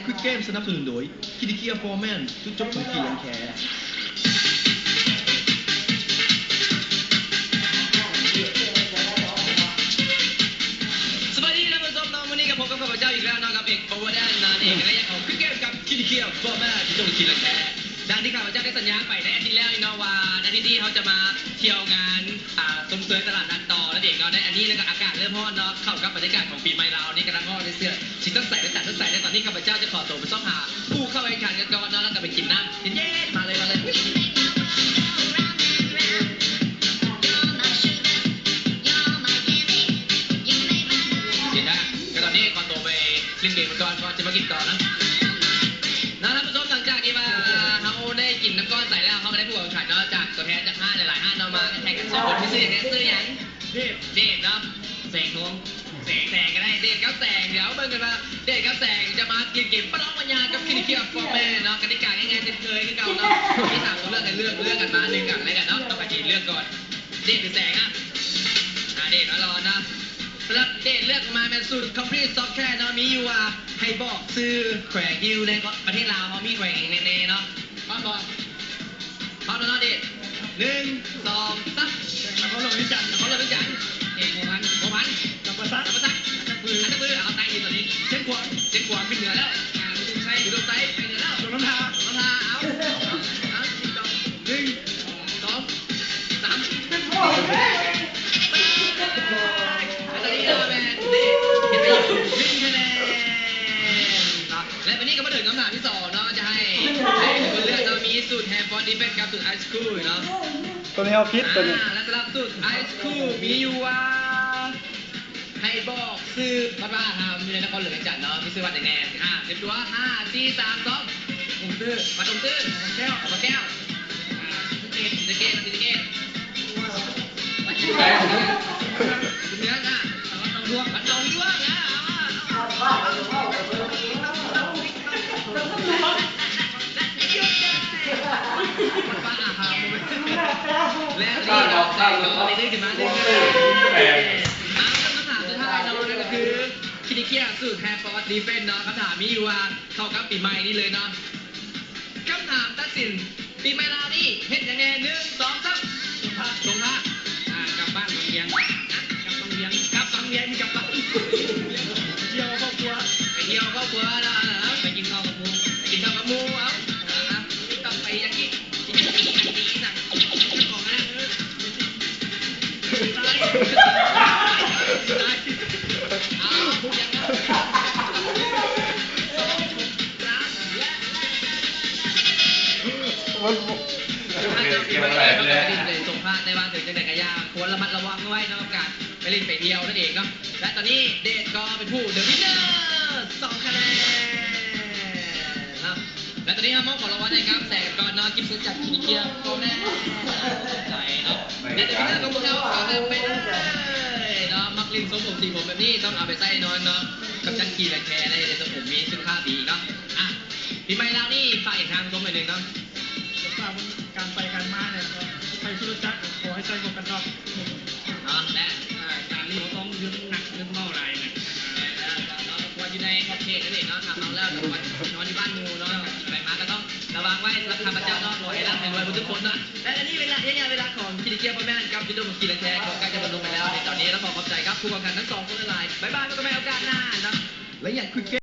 Quit Game ສະໜັບສະໜູນໂດຍ ຄິດດີເຄຍ ຟອມແມນ ຈຸດຈົບຂອງຂີ້ລັງແຄ. ສະບາຍດີທ່ານຜູ້ຊົມເນາະ, ມື້ນີ້ກໍພົບກັບຂ້າພະເຈົ້າອີກແລ້ວເນາະ ກັບເອກ ໂອເວີແດນ ນະເອກ ໃນໄລຍະຂອງ Quit Game ກັບ ຄິດດີເຄຍ ຟອມແມນ ຈຸດຈົບຂອງຂີ້ລັງແຄ. ດັ່ງທີ່ຂ້າພະເຈົ້າໄດ້ສັນຍາໄປໃນອາທິດແລ້ວນີ້ເນາະ ວ່າໃນອາທິດນີ້ເຮົາຈະມາທ່ຽວງານ ອ່າ ຊົມເຊີຍຕະຫຼາດນັດຕໍ່ນັ້ນເອງເນາະ. ໃນອັນນີ້ນະກໍອາກາດເລີ່ມຮ້ອນເນາະ, ເຂົ້າກັບບັນຍາກາດຂອງປີໃໝ່ລາວນີ້ກຳລັງຮ້ອນເລີຍ. ເສື້ອຊິຕັດໃສ່ ແຕ່ຕັດໃສ່ ແຕ່ຕອນນີ້ຂ້າພະເຈົ້າຈະຂໍຕົວໄປຊອກຫາຜູ້ເຂົ້າແຂ່ງຂັນກັນກ່ອນເນາະ ແລ້ວກໍໄປກິນນ້ຳເຢັນໆ. ມາເລີຍ ມາເລີຍ. ເດີນທາງ ກໍຕອນນີ້ຂໍຕົວໄປຫຼິ້ນເກມກ່ອນ ກ່ອນຈະມາກິນຕໍ່ເນາະ. ເນາະ ທ່ານຜູ້ຊົມ, ຫຼັງຈາກທີ່ວ່າເຮົາໄດ້ກິນນ້ຳກ້ອນໃສ່ແລ້ວ ເຮົາກໍໄດ້ຜູ້ແຂ່ງຂັນເນາະ ຈາກຕົວແທນຈາກຮ້ານຫຼາຍໆຮ້ານເນາະ ມາແຂ່ງກັນສອງຄົນ. ມີຊື່ຫຍັງແດ່? ຊື່ຫຍັງ? ເດດ. ເດດເນາະ. ແສງທອງ. ແສງ ແສງກໍໄດ້. ເດດກັບແສງ ດຽວເບິ່ງກັນວ່າເດດກັບແສງຈະມາຫຼິ້ນເກມປະລອງປັນຍາກັບຄິດດີເຄຍ ຟອມແມນ ເນາະ. ກະຕິກາງ່າຍໆເຊັ່ນເຄີຍຄືເກົ່າເນາະ, ມີສາມຕົວເລືອກໃຫ້ເລືອກ ເລືອກກັນມາໜຶ່ງອັນແລ້ວກັນເນາະ. ຕໍ່ໄປຊິເລືອກກ່ອນ ເດດຫຼືແສງ? ອາ ເດດມາລອງເນາະ. ສຳລັບເດດເລືອກອອກມາແມ່ນສູດ Complete Softcare ເນາະ, ມີຢູ່ວ່າໃຫ້ບອກຊື່ແຂວງທີ່ຢູ່ໃນປະເທດລາວເຮົາມີແຂວງຫຍັງແນ່ໆເນາະ. ພ້ອມບໍ່? ພ້ອມແລ້ວເນາະເດດ. ໜຶ່ງ ສອງ ສາມ. ນະຄອນຫຼວງວຽງຈັນ. ນະຄອນຫຼວງວຽງຈັນ. ເຂດຫົວພັນ. ຫົວພັນ. ຈຳປາສັກ. ຈຳປາສັກ. ອັນຕະປື. ອັນຕະປື. ເອົາໃຕ້ດິນຕົວນີ້. ຊຽງຂວາງ. ຊຽງຂວາງຂຶ້ນເໜືອແລ້ວ. ອຸດົມໄຊ. ອຸດົມໄຊໄປເໜືອແລ້ວ. ຫຼວງນ້ຳທາ. ຫຼວງນ້ຳທາ. ເອົາ ເອົາ ໜຶ່ງ ສອງ ສາມ. ອັນຕະຣີລາແມນເດດ ເຮັດໄປຢູ່ໜຶ່ງຄະແນນເນາະ. ແລະ ບາດນີ້ກໍມາເຖິງຄຳຖາມທີສອງເນາະ, ຈະໃຫ້ໃຫ້ເປັນຄົນເລືອກເນາະ, ມີສູດ Hand Force Defense ກັບສູດ Ice Cool ເນາະ. ຕົວນີ້ເຮົາຜິດ ອາ ຕົວນີ້. ແລະ ສຳລັບສູດ Ice Cool ມີຢູ່ວ່າ ໃຫ້ບອກຊື່ວັດວາອາຮາມຢູ່ໃນນະຄອນຫຼວງວຽງຈັນເນາະ, ມີຊື່ວັດຫຍັງແນ່? ອາ ຕຽມຕົວ ຫ້າ ສີ່ ສາມ ສອງ. ອົງຕື້. ວັດອົງຕື້. ພະແກ້ວ. ພະແກ້ວ. ອ່າ ສີສະເກດ. ສີສະເກດ. ສີສະເກດ. ວັດເໜືອ. ວັດເໜືອ. ອ່າ ວັດໜອງຫຼວງ. ວັດໜອງຫຼວງ. ອ່າ ວັດວາອາຮາມ. ແລະ ນີ້ເນາະ ໃສ່ກອງນີ້ຂຶ້ນມາໜຶ່ງຄະແນນ. ເອົາ ຄຳຖາມສຸດທ້າຍເນາະ ນັ້ນກໍຄື ຄິດດີເຄຍ ສູດ Hand Force Defense ເນາະ. ຄຳຖາມມີຢູ່ວ່າ ເຂົ້າກັບປີໃໝ່ນີ້ເລີຍເນາະ. ຄຳຖາມຕັດສິນ ປີໃໝ່ລາວນີ້ເຮັດຫຍັງແນ່? ໜຶ່ງ ສອງ ສາມ. ສົງພະ. ສົງພະ. ອ່າ ກັບບ້ານວັງວຽງ. ກັບວັງວຽງ. ກັບວັງວຽງ ກັບບ້ານ. ໄປທ່ຽວກັບຄອບຄົວ. ໄປທ່ຽວກັບຄອບຄົວເນາະ. ໄປກິນເຂົ້າກັບໝູ່. ໄປກິນເຂົ້າກັບໝູ່. ເອົາ ເອົາ ເອົາ ຕ້ອງໄປຫຍັງອີກ? ມັນບໍ່ ເອີ ເກັບໄວ້ແລ້ວ ໄປຫຼິ້ນໄປສົງພະ ແຕ່ວ່າເຖິງຈັ່ງໃດກໍຢ່າ ຄວນລະມັດລະວັງໄວ້ເນາະ ກັບການໄປຫຼິ້ນໄປທ່ຽວນັ້ນເອງເນາະ. ແລະ ຕອນນີ້ເດດກໍເປັນຜູ້ The Winner ສອງຄະແນນເນາະ. ແລະ ຕອນນີ້ເຮົາມອບຂອງລາງວັນໃຫ້ກັບແສງກ່ອນເນາະ, ກິບເຊັດຈາກ Kinikio ພໍ່ແມ່ ໃຈເນາະ. ແລະ The Winner ຂອງພວກເຮົາກໍຮັບໄປເລີຍເນາະ. ມັກຫຼິ້ນຊົງຜົມສີຜົມແບບນີ້ ຕ້ອງເອົາໄປໃຊ້ນອນເນາະ, ກຳຈັດຂີ້ແລະແຄ ແລະ ເຮັດໃຫ້ຊົງຜົມມີສຸຂະພາບດີເນາະ. ອ່ະ ປີໃໝ່ລາວນີ້ ຝາກອີກທາງຊົມໜ້ອຍໜຶ່ງເນາະ. ການໄປການມາເນຍ ໄປສຸລະຈັກ ຂໍໃຫ້ໃສ່ໝວກກັນນັອກເນາະ ແລະ ການຫຼິ້ນບໍ່ຕ້ອງເລື່ອງໜັກເລື່ອງເມົາຫຼາຍນະ. ແມ່ນແລ້ວເນາະ, ຄວນຢູ່ໃນຂອບເຂດນັ້ນເອງເນາະ, ຖ້າເມົາແລ້ວກໍຄວນນອນຢູ່ບ້ານໝູ່ເນາະ, ໄປມາກໍຕ້ອງລະວັງໄວ້. ສຳລັບຂ້າພະເຈົ້າເນາະ ຂໍໃຫ້ລ່ຳໃຫ້ລວຍໝົດທຸກຄົນເນາະ. ແລະ ອັນນີ້ເວລາ ໄລຍະເວລາຂອງ Kinikio ພໍ່ແມ່ ກັບ Judo Monkey ແລະ ແຄ ກໍໃກ້ຈະໝົດລົງໄປແລ້ວໃນຕອນນີ້, ແລະ ຂໍຂອບໃຈກັບຜູ້ແຂ່ງຂັນທັງສອງຄົນຫຼາຍໆ. ບາຍບາຍ, ພົບກັນໃໝ່ໂອກາດໜ້າເນາະ. ແລະ ຢ່າ Quit Game